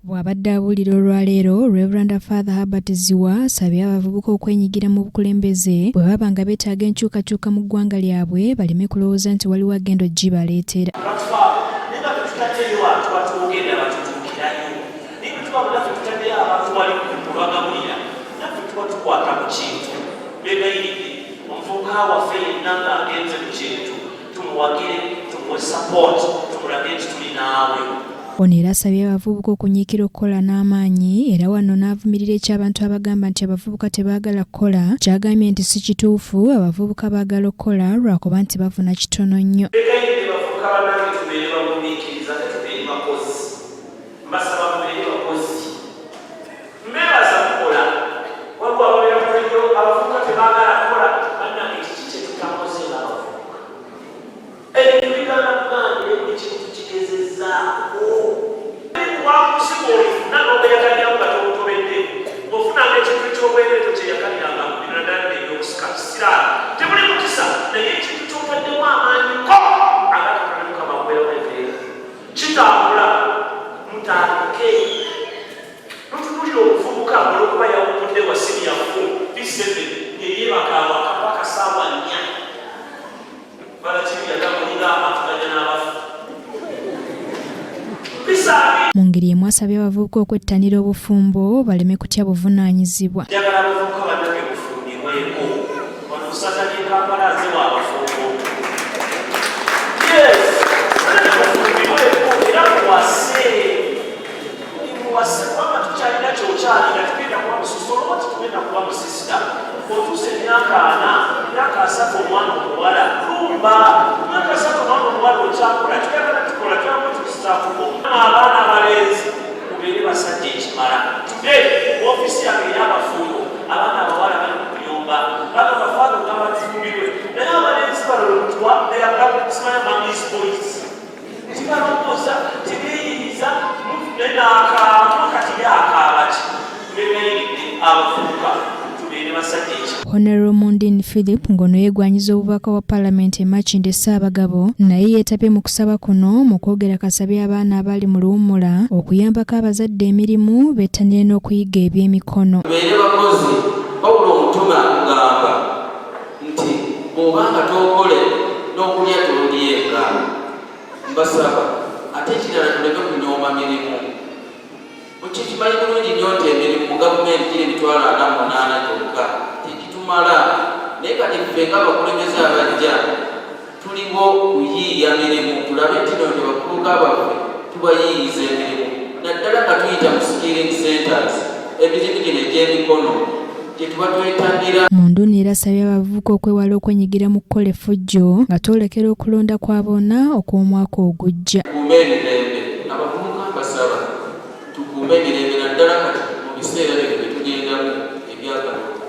Bw'abadde abuulira olwaleero, Rev. Father Herbert Zziwa asabye abavubuka okwenyigira mu bukulembeze bwe baba nga beetaaga enkyukakyuka mu ggwanga lyabwe baleme kulowooza nti waliwo agenda okugibaleetera. Naye nga tetutaddeyo bantu batwogerera batutuukirayo, naye bwe tuba naffe tutaddeyo abantu wali kubagabulira, naffe tuba tukwata ku kintu. Beegayiridde omuvubuka waffe yenna ng'agenze ku kintu, tumuwagire, tumuwe support, tumulage nti tuli naawe. Ono era asabye abavubuka okunyiikira okukola n'amaanyi, era wano n'avumirira eky'abantu abagamba nti abavubuka tebaagala kukola, ky'agambye nti si kituufu, abavubuka baagala okukola lwakuba nti bafuna kitono nnyo. Beegayiridde bavubuka bannange, tubeere bagumiikiriza ate tubeere bakozi. Mbasaba mubeere bakozi. Mbeebaza mukola. Waliwo ababeera ku radio, abavubuka tebaagala kukola. Bannange, kiki kye tutakoze ng'abavubuka? Ebintu biganda kugaanire, buli kintu kigezezzaako. Wakusi bw'olifuna n'obeyagaliramu nga tobutobedde, ofunanga ekintu eky'obwereere, tokyeyagaliranga bino, naddala bino ebyokusika siraani, temuli mukisa. Naye ekintu ky'otaddemu amaanyi ko aga Katonda, Mukama akubeerawo empeera, kitambula. Mutandike lutunulira omuvubuka olwokuba yawummudde wa senior 4 P7, yeyeebaka awaka paka saawa 4, balakibiyagamulinga atuganya n'abafu. Mu ngeri emu asabye abavubuka okwettanira obufumbo baleme kutya buvunaanyizibwa. Njagala abavubuka bannange mufumbirweko. Wano ssaza ly'e Kampala nze wa abafumbo. Yes, bannange mufumbirweko era muwase, muwase, kubanga tukyalina kyokyalina. Tugenda kuba musista olwo, titugenda kuba musista. Otuusa emyaka 40, emyaka 30, omwana omuwala lumba myaka 30, omwana omuwala okyakola kyoyagala tukola tyamutukisakuko. Abaana abalenzi mubeere basajja ekimala. Today ofiisi yange ey'abafumbo, abaana abawala bali mu kuyomba, bagamba, "Father, ogamba tufumbirwe," naye abalenzi bano lwemutuwa simanya mummy's boys, tibalowooza, tibeeyiriza, naye n'akaaba. Kati yakaaba ki? Mbegayiridde abavubuka, tubeere basajja ekimala. Honorable Mundini Philip, ng'ono yeegwanyiza obubaka bwa Paalamenti e Makindye Ssaabagabo, naye yeetabye mu kusaba kuno. Mu kwogera kasabye abaana abali mu luwummula okuyambako abazadde emirimu, bettanire n'okuyiga ebyemikono. Tubeere bakozi. Wabula omutume akugamba nti bw'obanga tookole n'okulya tolyenga. Mbasaba ate ekirala, tuleme kunyooma mirimu. Mukikimanyi bulungi nnyo nti emirimu mu gavumenti giri 48000 gyokka, tegitumala. Naye kati ffe ng'abakulembeze abajja tuliwo kuyiiya mirimu, tulabe nti no nti abavubuka baffe tubayiiyiza emirimu, naddala nga tuyita mu skilling centers, emirimu gino egy'emikono gye tuba twetangira. Munduni era asabye abavubuka okwewala okwenyigira mu kukola effujjo nga twolekera okulonda kwa bonna okw'omwaka ogujja. Tukuume emirembe. Abavubuka mbasaba tukuume emirembe, naddala kati mu biseera bino bye tugendamu ebyakalulu.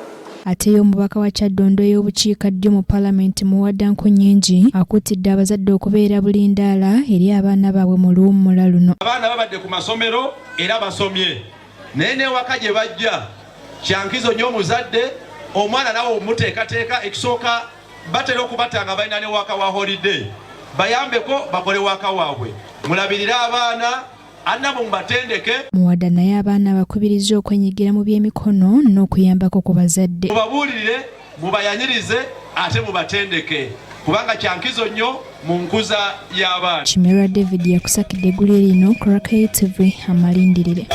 Ate ye omubaka wa Kyaddondo ey'obukiikaddyo mu Paalamenti, Muwada Nkunyingi, akuutidde abazadde okubeera bulindaala eri abaana baabwe mu luwummula luno. Abaana babadde ku masomero era basomye, naye n'ewaka gye bajja kyankizo nnyo omuzadde omwana nawe omuteekateeka. Ekisooka, batera okubata nga balina ne waka wa holiday, bayambeko bakole waka waabwe, mulabirire abaana annamwe, mubatendeke. Muwada naye abaana abakubirizza okwenyigira mu byemikono n'okuyambako ku bazadde. Mubabuulirire, mubayanyirize ate mubatendeke, kubanga kyankizo nnyo mu nkuza y'abaana. Kimerwa David yakusakidde eggulire lino ku Rakai TV, amalindirire.